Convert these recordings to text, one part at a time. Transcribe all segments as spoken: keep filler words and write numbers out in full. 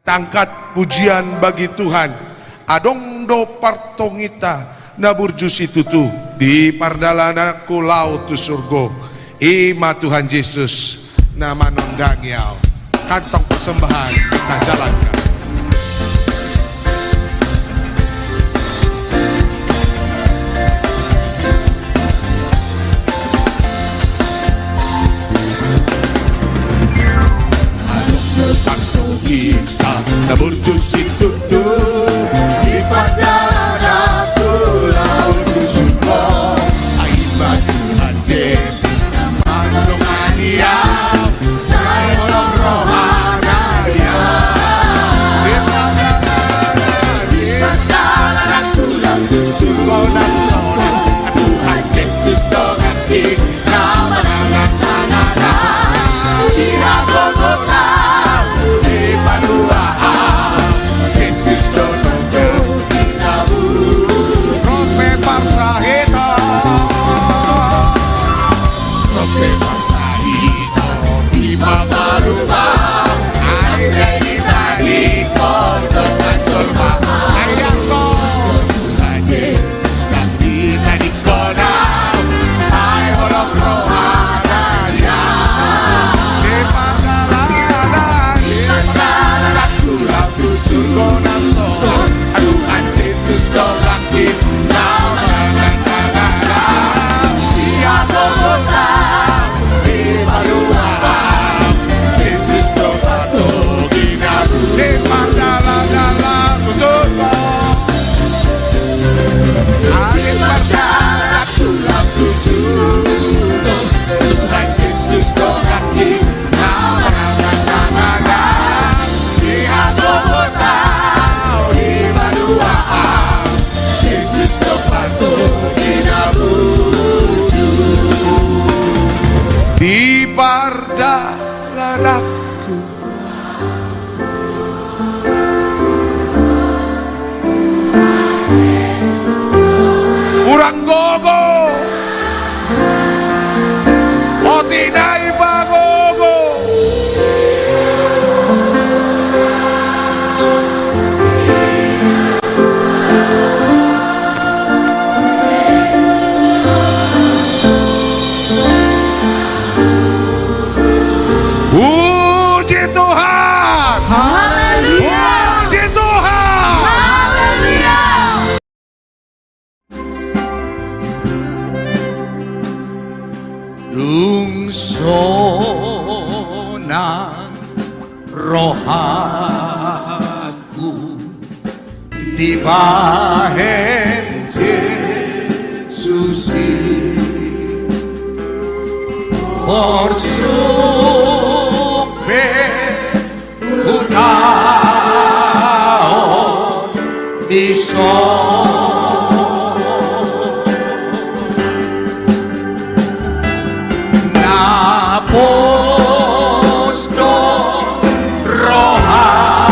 Tangkas pujian bagi Tuhan. Adong do partonginta na burju situtu di pardalananku laho tu surgo. I ma Tuhan Jesus na manondangi ahu. Kantong persembahan tajalankan. Adong do partonginta na burju situtu di pardalananku laho tu surgo. Ai ma Tuhan Jesus na manondangi ahu, sai holong rohana ia. Di pardalananku laho tu surgo na sonang, Tuhan Jesus donganki na manangan tangana. Di hagogotan dipalua ahu, Jesus do tongtong di na burju. Ro pe parsahiton. Ro pe parsahiton, dipabaru ahu. Ai dai ditadingkon dongan jolma ahu. Ai anggo Tuhan Jesus. Nang ditadingkon ahu, sai holong rohana ia. Di pardalananku, di pardalananku laho tu surgo na sonang, Tuhan Jesus donganki na manangan tangana. Di hagogotan dipalua ahu, Jesus do tongtong di na burju. Di pardalananku laho tu surgo. Di pardalananku laho tu surgo, Tuhan Jesus donganki na manangan tangana. Di hagogotan dipalua ahu, Jesus do tongtong di na burju. Di pardalananku. Hurang gogo. Otik nai pagogo. Puji Tuhan. Haleluya. Puji Tuhan. Haleluya. Dung sonang rohangku dibahen Jesus i, porsuk pe hutaon dison. Na pos do rohangku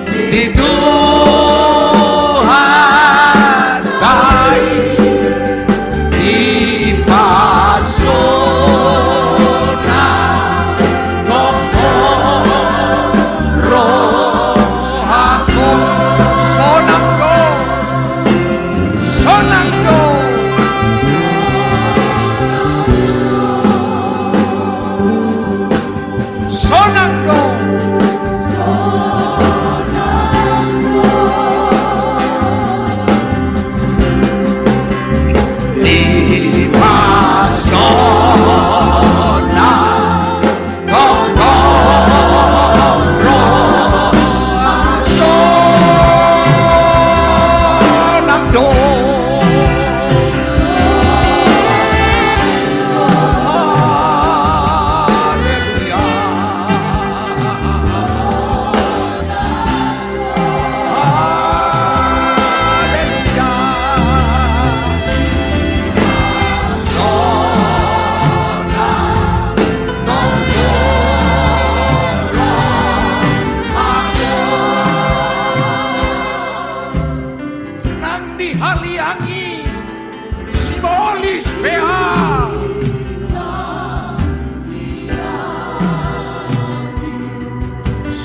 di Tuhanta i, diparsonang gok rohangku.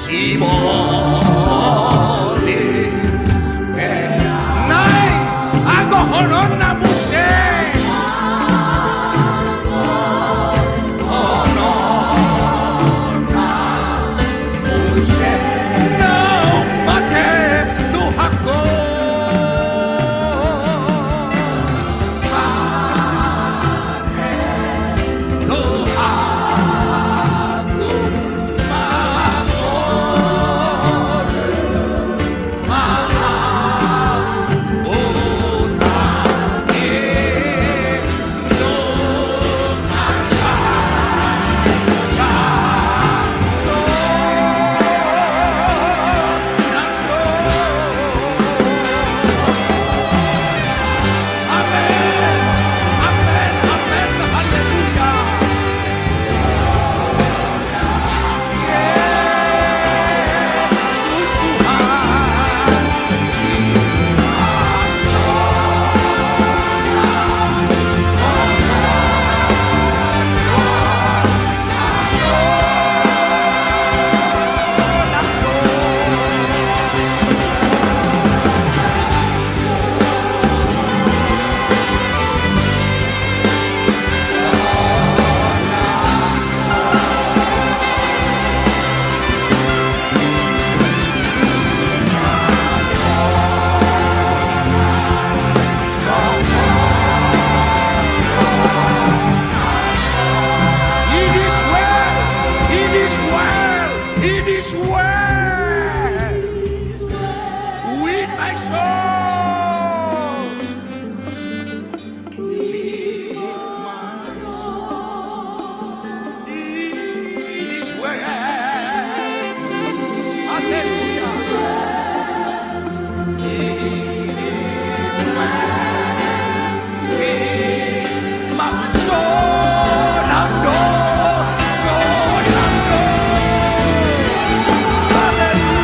Iboli, eh, naeng agohononna muse. Agohononna muse. Naung mate Tuhanku. It is well, it is well, it is well with my soul. It is well. Hallelujah. It is well with my soul. Hallelujah.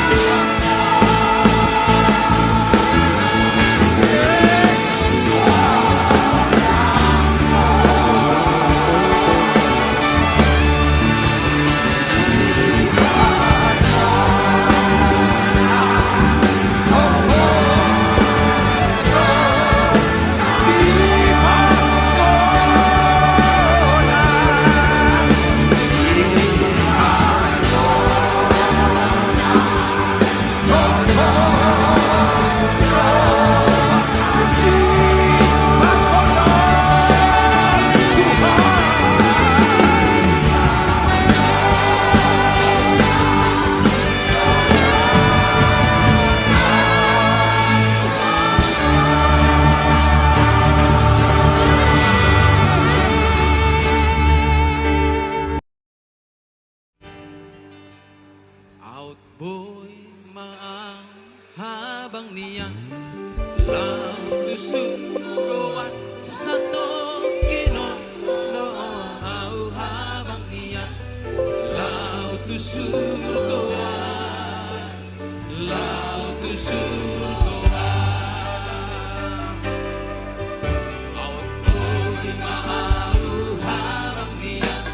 Aut boi ma au habang nian, laho tu surgoan, satongkin on do au habang nian, laho tu surgoan, laho tu surgoan. Aut boi ma au habang nian,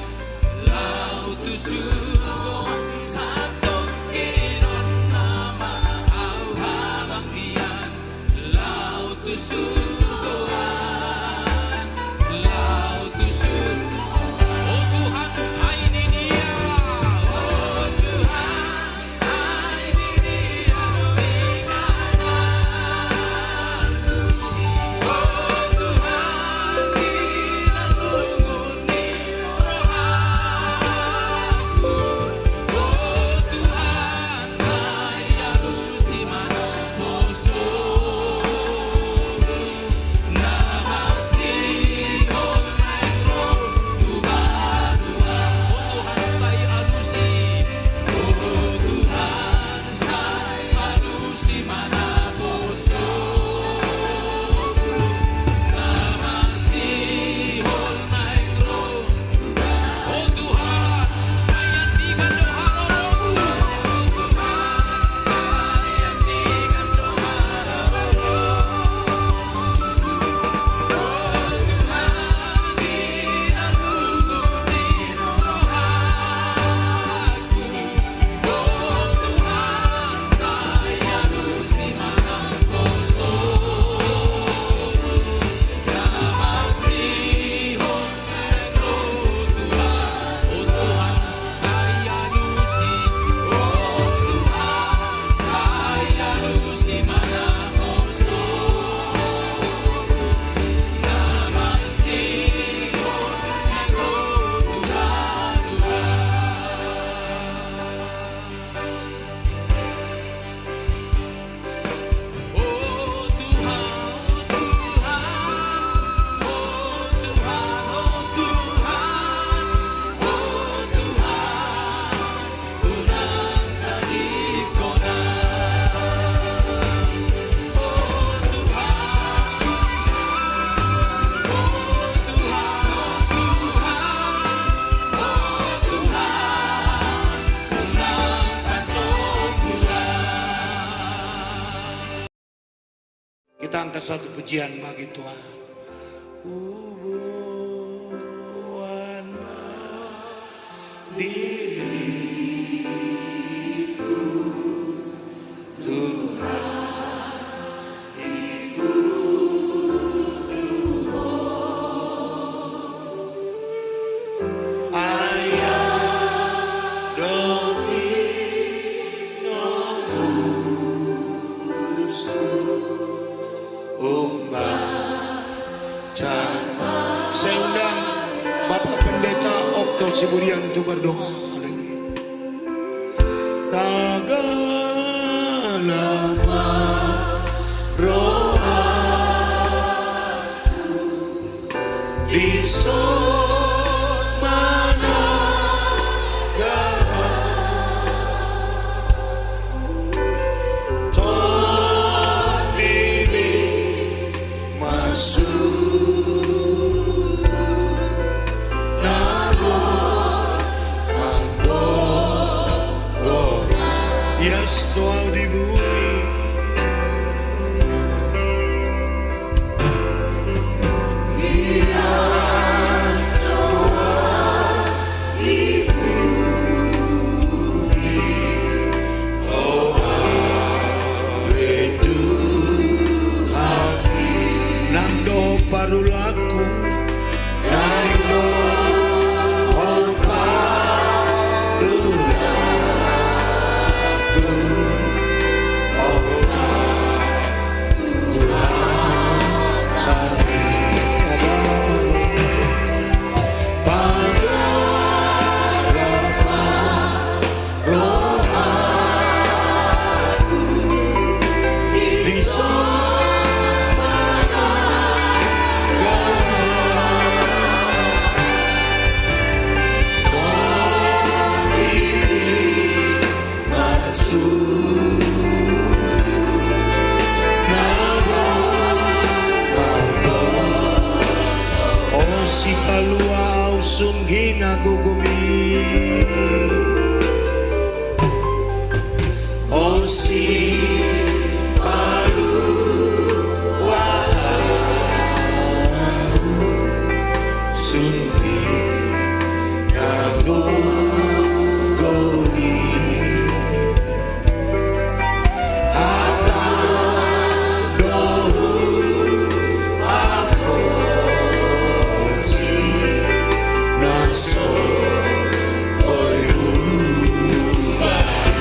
laho tu surgoan, satongkin on nama au habang nian, laho tu surgoan, laho tu surgoan. O Tuhan, ai ni dia, o Tuhan. Angka satu pujian bagi Tuhan. Huboan ma diriku, Tuhan, ibu Tuhan. Ayat doti nobusku. Umbaca ma. Saya undang Bapak Pendeta Okto Siburian untuk berdoa. Haleluya. Tagala ma rohangku, dison ma na gabe. Tondimi ma sungkun na boi manggomgom. Ias do ahu di bumi. Ias do ahu di bumi. Nang do parulaku, nang do parulaku. O sipalua ahu sun hinagogomi. O sipalua ahu sun hinagogomi. Hata do huaposi na so boi hubahen.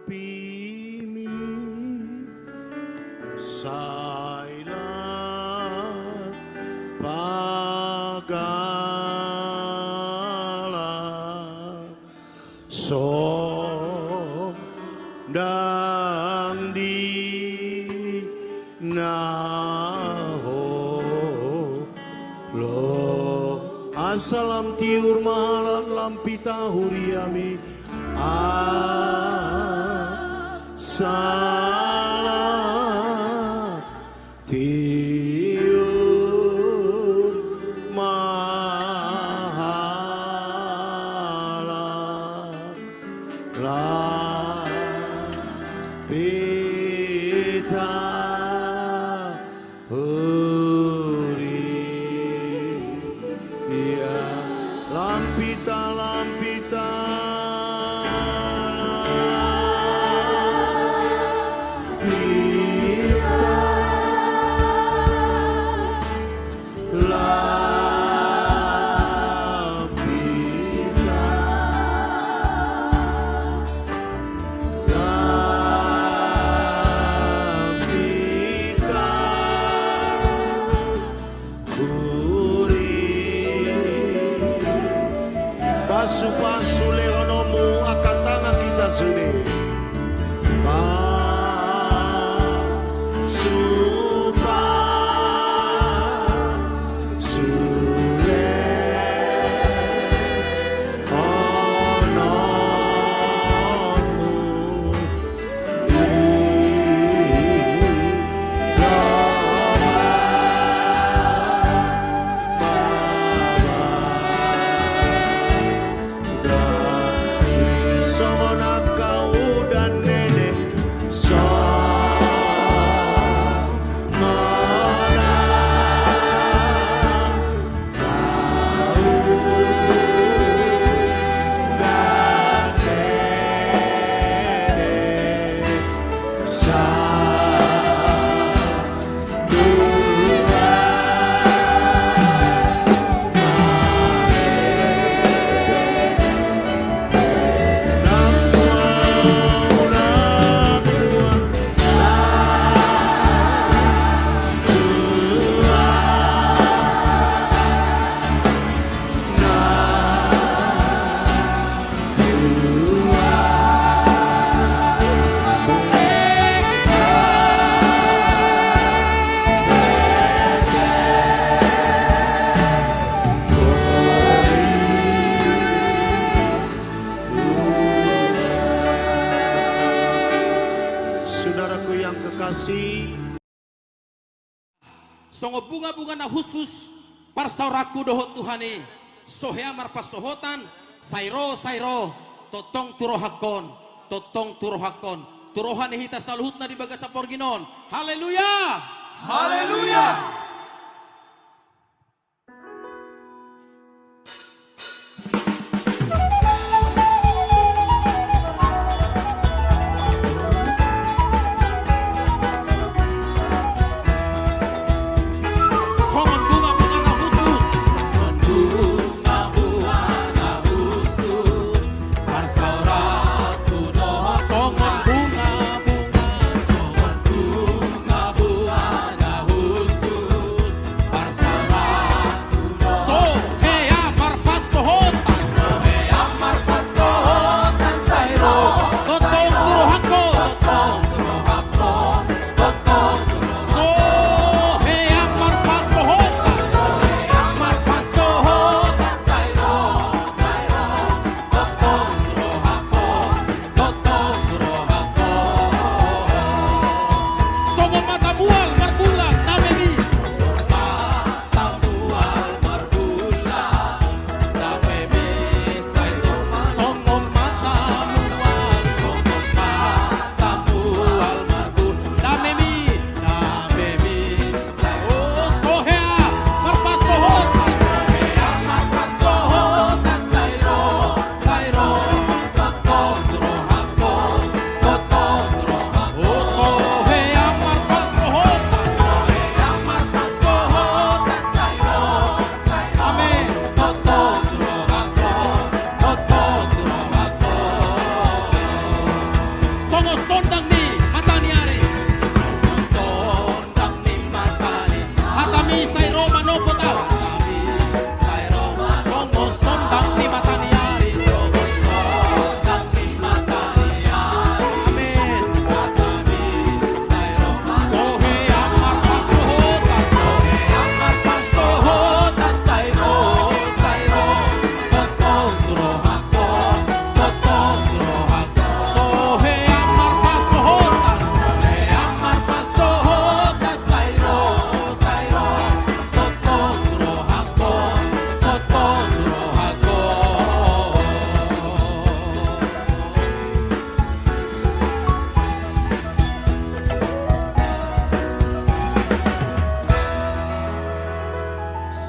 Apimi sai lam panggalak, so ndang di na holong. Asa lam tiur ma halak, lam pitahuri hami. Asa lam tiur ma halak, lam pitahuri hami. Songon bunga-bunga na hushus parsaoranku dohot Tuhan i, so hea marpansohotan, sai ro, sai ro, tongtong tu rohangkon, tongtong tu rohangkon, tu roha ni hita saluhutna di bagasan porgin on. Haleluya! Haleluya!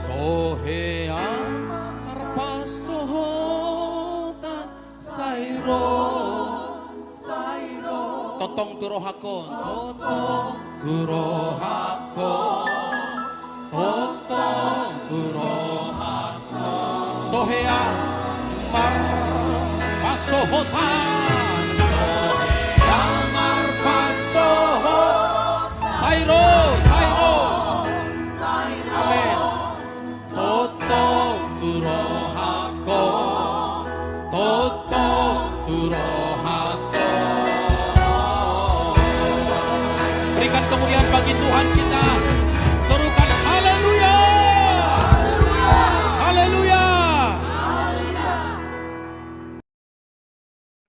So hea marpansohotan. Sai ro, sai ro. Tongtong tu rohangkon. Tongtong tu rohangkon. Tongtong tu rohangkon. So hea marpansohotan. So hea marpansohotan. Sai ro, sai ro. Amen. Tongtong tu rohangkon, tongtong tu rohangkon. Berikan kemuliaan bagi Tuhan kita. Serukan haleluya. Haleluya.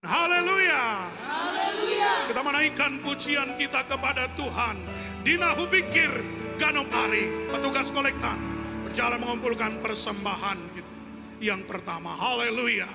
Haleluya. Kita menaikkan pujian kita kepada Tuhan. Di na hupingkir ganup ari, petugas kolektan berjalan mengumpulkan persembahan yang pertama. Haleluya.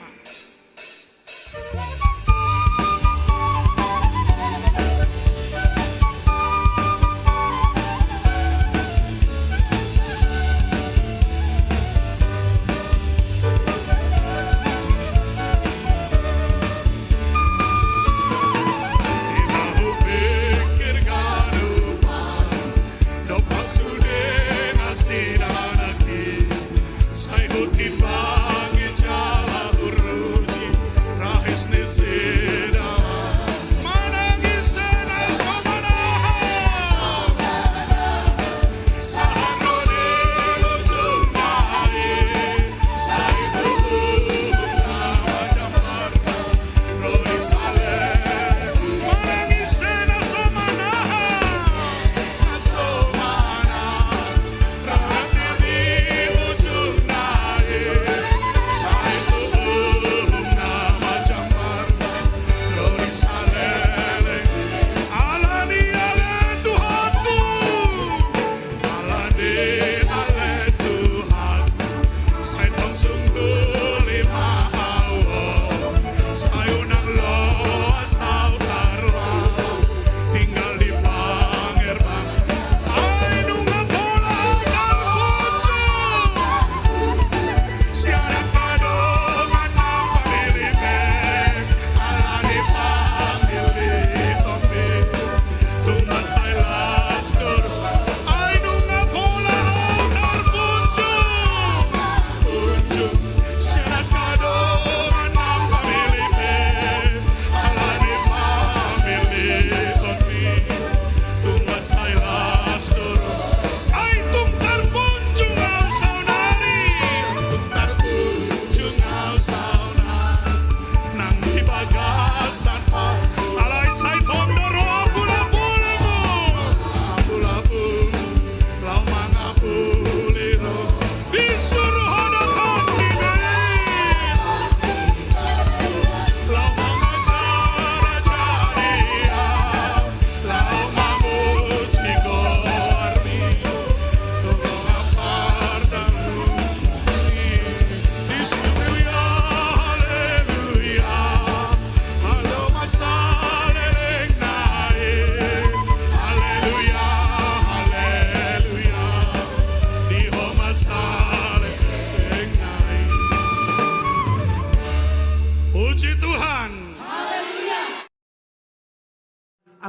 Di na hupingkir ganup ari, dompak sude nasida nangkin, sai hutimbangi jala huruji, rahis ni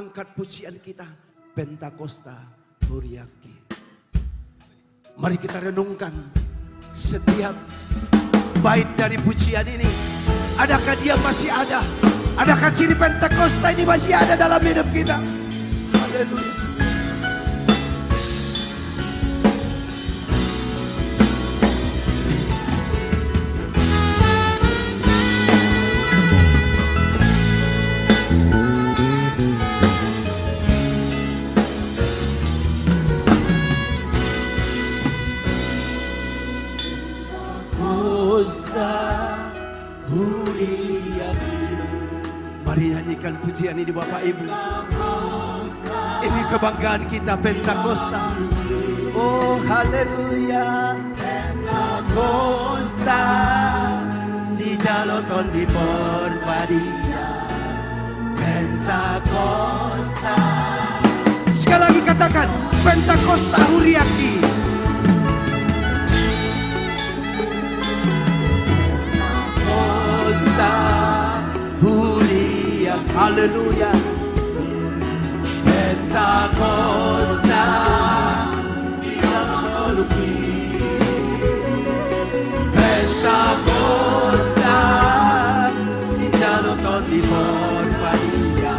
Angkat pujian kita, Pentakosta huriakki. Mari kita renungkan setiap bait dari pujian ini. Adakah dia masih ada? Adakah ciri Pentakosta ini masih ada dalam hidup kita? Haleluya. Pentakosta huriakki. Mari nyanyikan pujian ini, Bapak Ibu. Ini kebanggaan kita, Pentakosta. Oh, haleluya. Pentakosta, sijalo Tondi Porbadia. Pentakosta. Sekali lagi katakan, Pentakosta huriakki. Pentakosta huriakki. Haleluya. Pentakosta, sijalo Tondi Porbadia.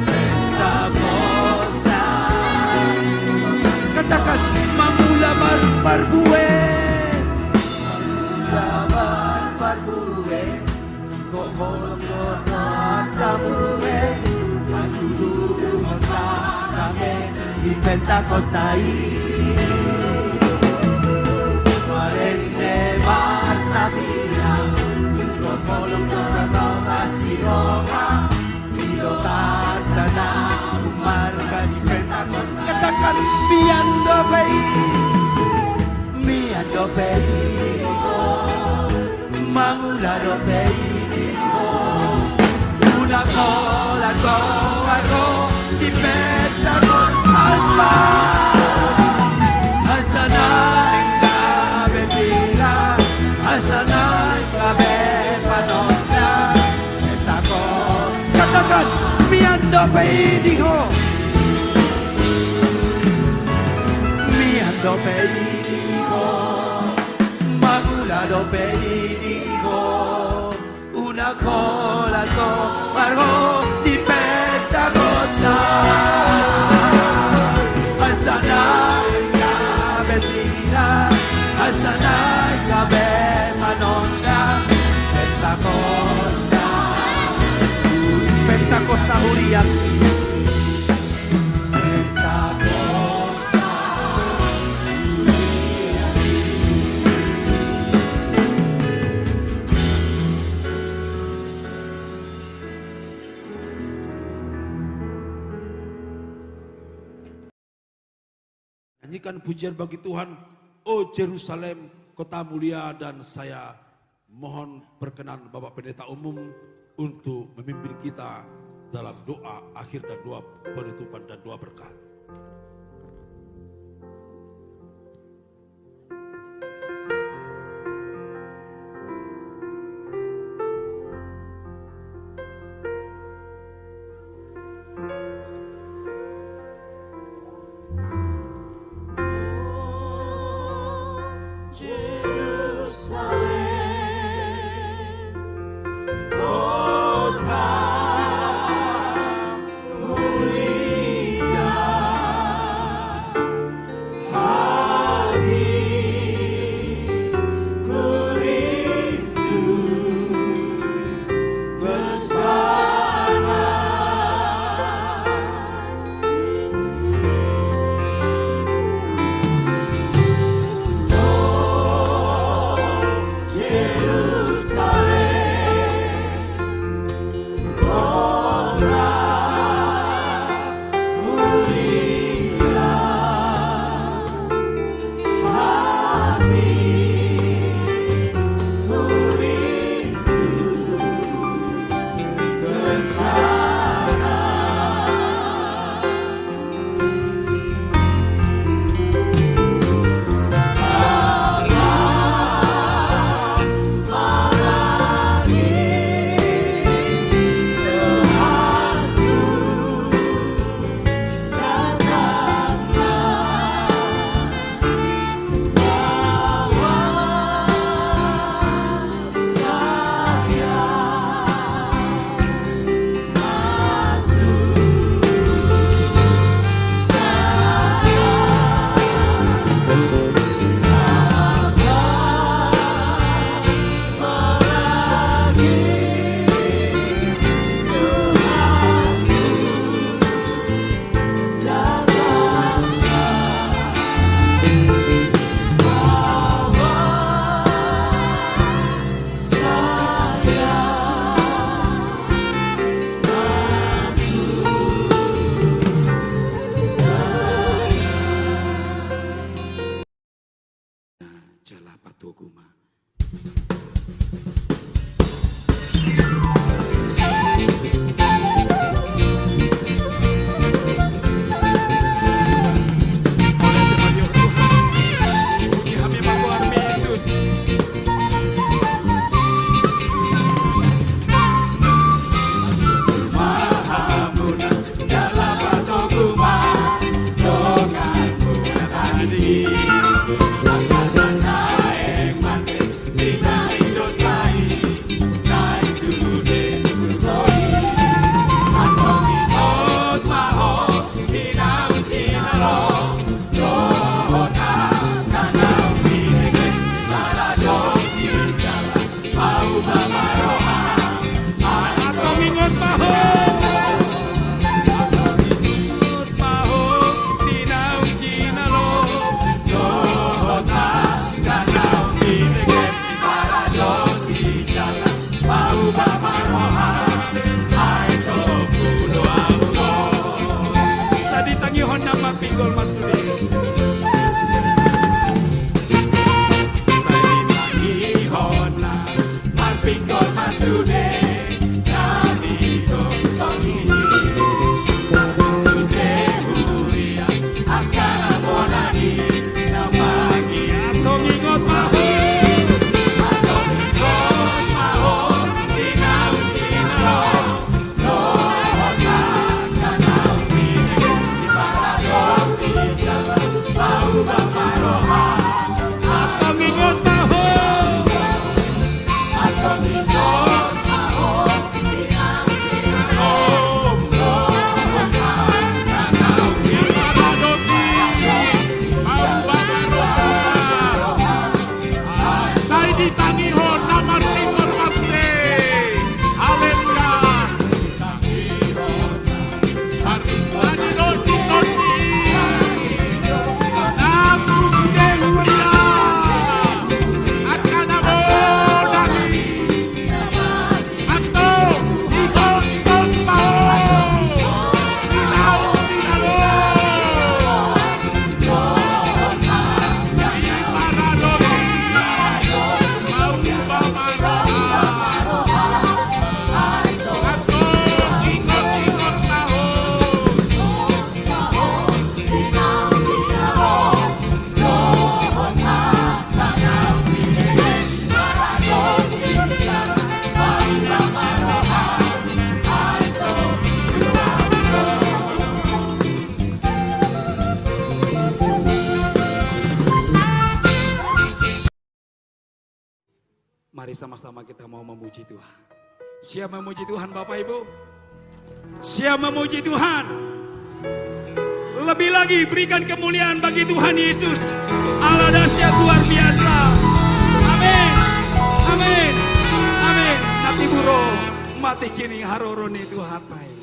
Pentakosta. Katakan, mangula mar-, marbue. Mangula mar-, marbue. Ho holong do tartabue, mangulahon sakramente di Pentakosta i. Marende martangiang, ho holong do tartabue di roha, di roha tanda marga di Pentakosta. Katakan, mian dope i, mian dope i di ho. Mangula dope i di ho. Unang holan goar ho di Pentakosta. Asa naeng gabe sira, asa naeng gabe panonda Pentakosta. Katakan, mian dope i di ho. Mian dope i di ho. Mangula dope i di ho. Unang holan goar ho di Pentakosta. Asa naeng gabe sira, asa naeng gabe panonda Pentakosta. Pentakosta huriakki. Nyanyikan pujian bagi Tuhan, o Jerusalem, kota mulia. Dan saya mohon perkenan Bapak Pendeta Umum untuk memimpin kita dalam doa akhir dan doa penutupan dan doa berkat. jala patogu ma. Sai ditangihon na marpinggol ma sude. Sai ditangihon na marpinggol ma sude. Na di tongtong i. Sude huria angka na bona i. Na mangi tongtong ingot ma ho. Tongtong ingot ma ho. Di naung sinalo. Sai ditangihon na marpinggol ma sude. Haleluya. Mari sama-sama kita mau memuji Tuhan. Siap memuji Tuhan, Bapak Ibu? Siap memuji Tuhan? Lebih lagi berikan kemuliaan bagi Tuhan Yesus. Allah dahsyat luar biasa. Amin. Amin. Amin. Na tibu ro ma tingki ni haroro ni Tuhanta i.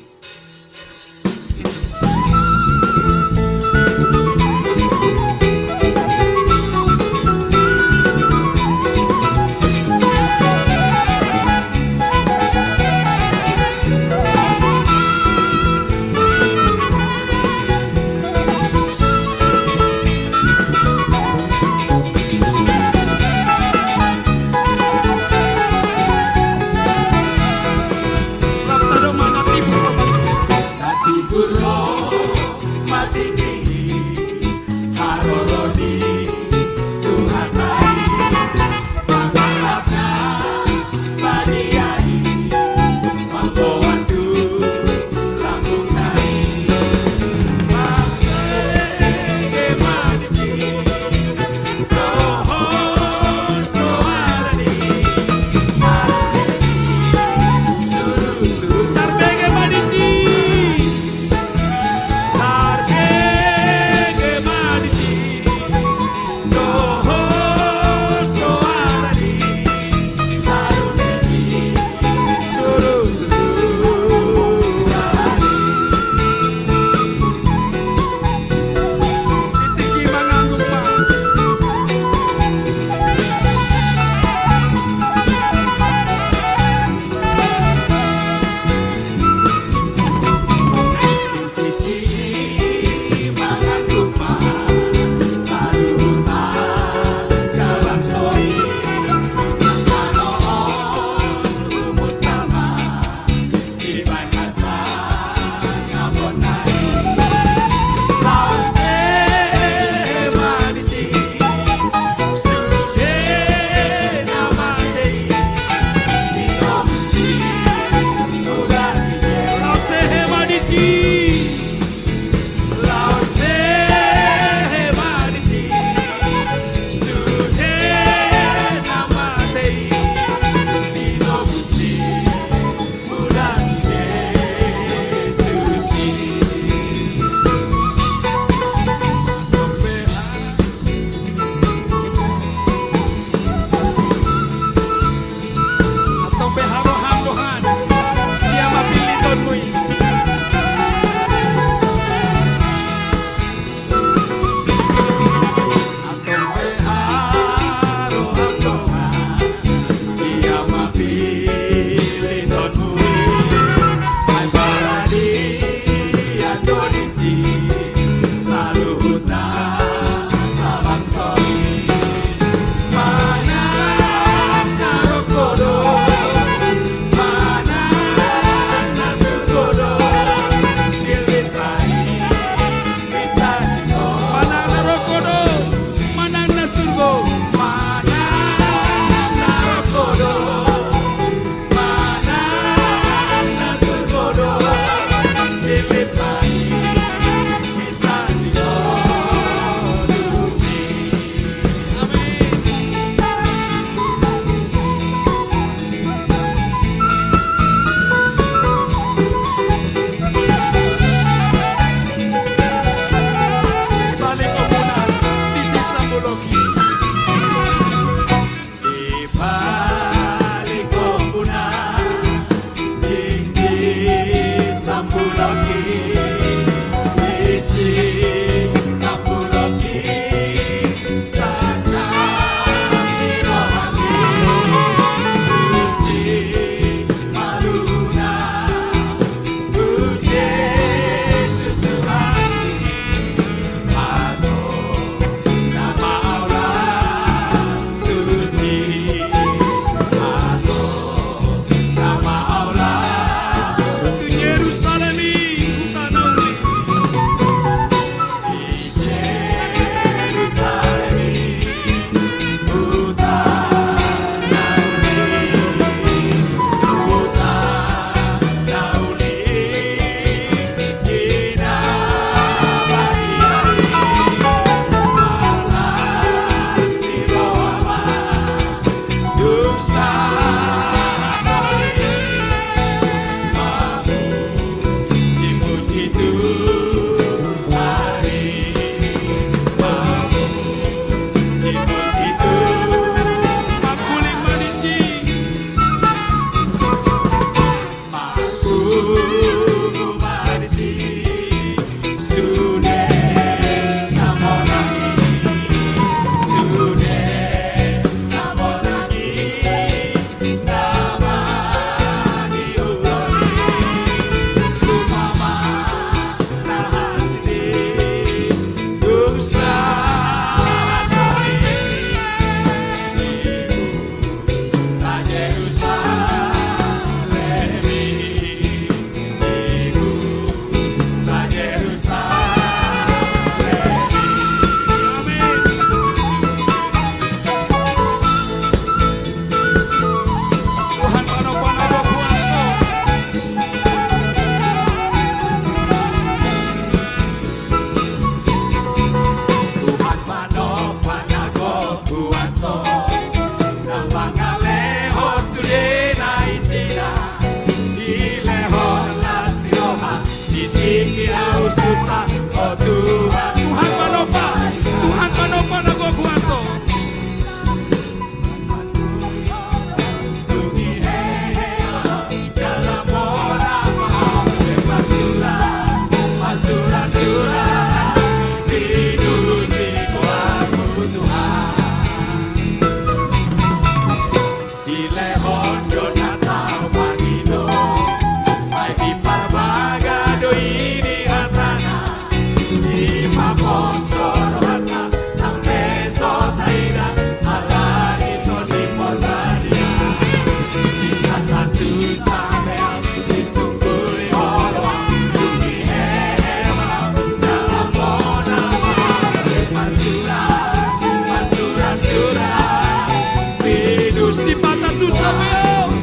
Sipata susah be au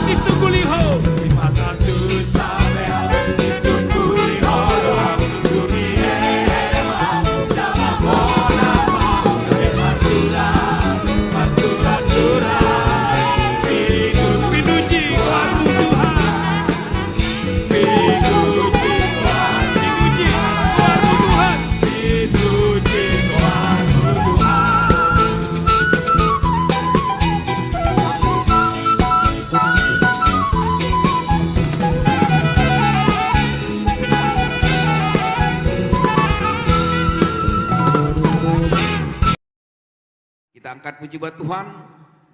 disungkuli ho. Sipata susah be au disungkuli ho. Pinuji goarmu Tuhan. Pinuji goarmu Tuhan. Pinuji goarmu Tuhan. Kita angkat puji buat Tuhan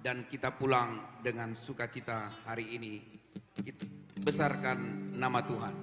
dan kita pulang dengan sukacita hari ini. Kita besarkan nama Tuhan.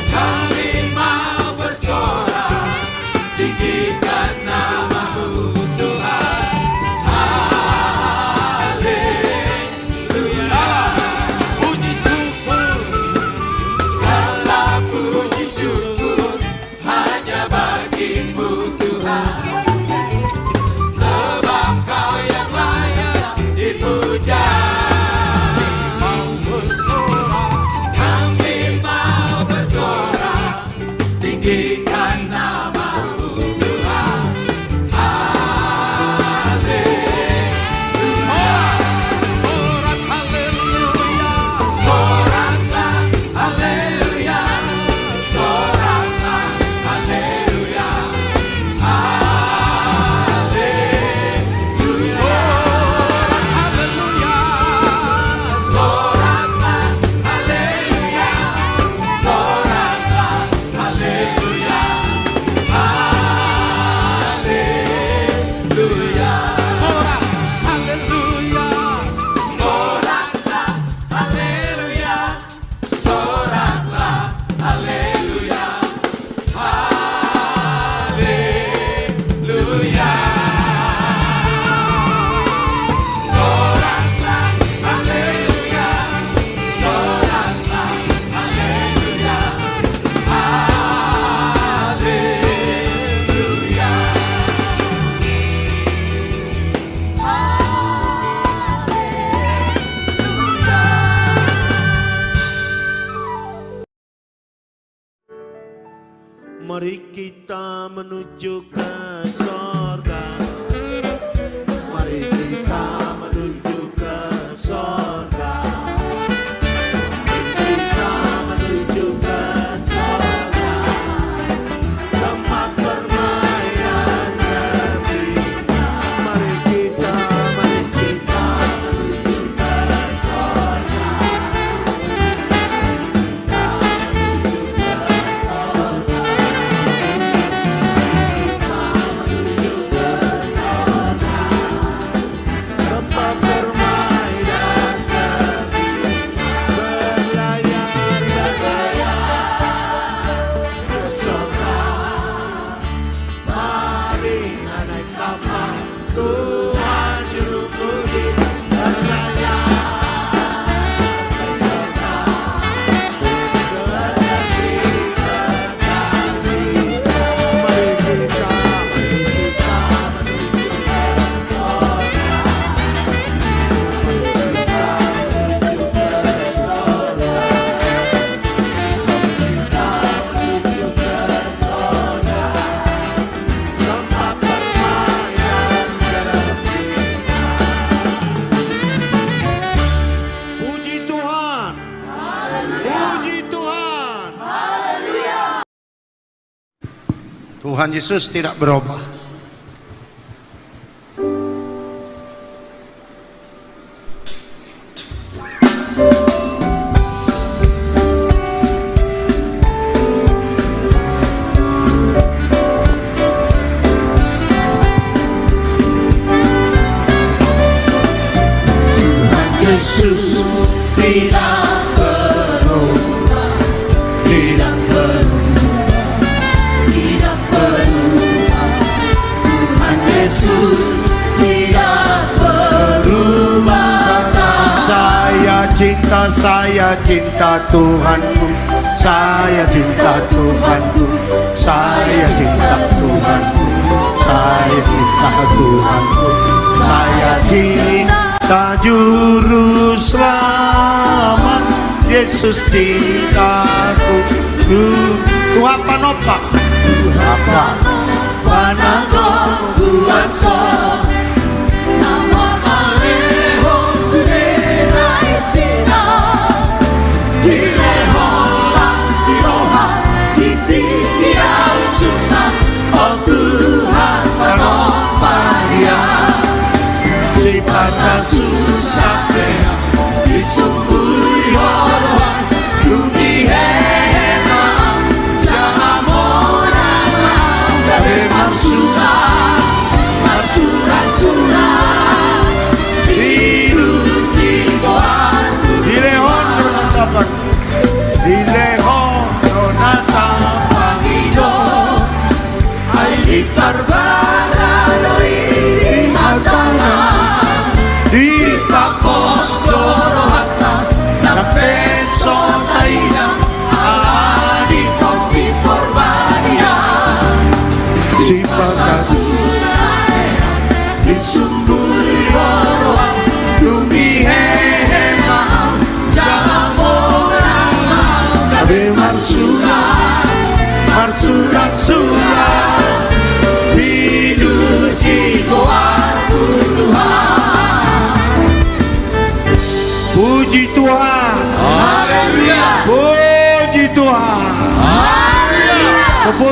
Kami mau bersorak, tinggikan nama-Mu, Tuhan. Haleluya. Puji syukur. Segala puji syukur hanya bagi-Mu, Tuhan, sebab Kau yang layak dipuja. Kami mau bersorak, tinggikan nama-Mu, Tuhan. Haleluya. Sorak, haleluya. Soraklah, haleluya. Soraklah, haleluya. Haleluya. Sorak, haleluya. Soraklah, haleluya. Soraklah, haleluya. Haleluya. Sorak, haleluya. Soraklah, haleluya. Soraklah, haleluya. Haleluya. Soraklah, haleluya. Soraklah, haleluya. Haleluya. Mari kita menuju ke sorga. Mari kita menuju ke sorga. Mari kita menuju ke sorga. Tempat permainan. Mari kita, mari kita menuju ke sorga. Puji Tuhan. Haleluya. Puji Tuhan. Haleluya. Tuhan Yesus tidak berubah. Tuhan Yesus tidak berubah, tidak berubah, tidak berubah. Tuhan Yesus tidak berubah. Saya cinta, saya cinta Tuhanku. Saya cinta Tuhanku. Saya cinta Tuhanku. Saya cinta Tuhanku. Saya cinta Juru Selamat, Yesus cintaku. Tuhan panompa. Tuhan panompa na gok kuaso, na mangalehon sude na isina. Dilehon las ni roha di tingki au susah, o Tuhan panompa ia. Sipata susah pe au disungkun roha, dung dihehe ma au jala monang ma au, gabe marsurak, marsuraksurak, di ujung goarmu. Dilehon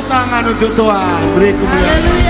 Tangan untuk Tuhan, beri kemuliaan.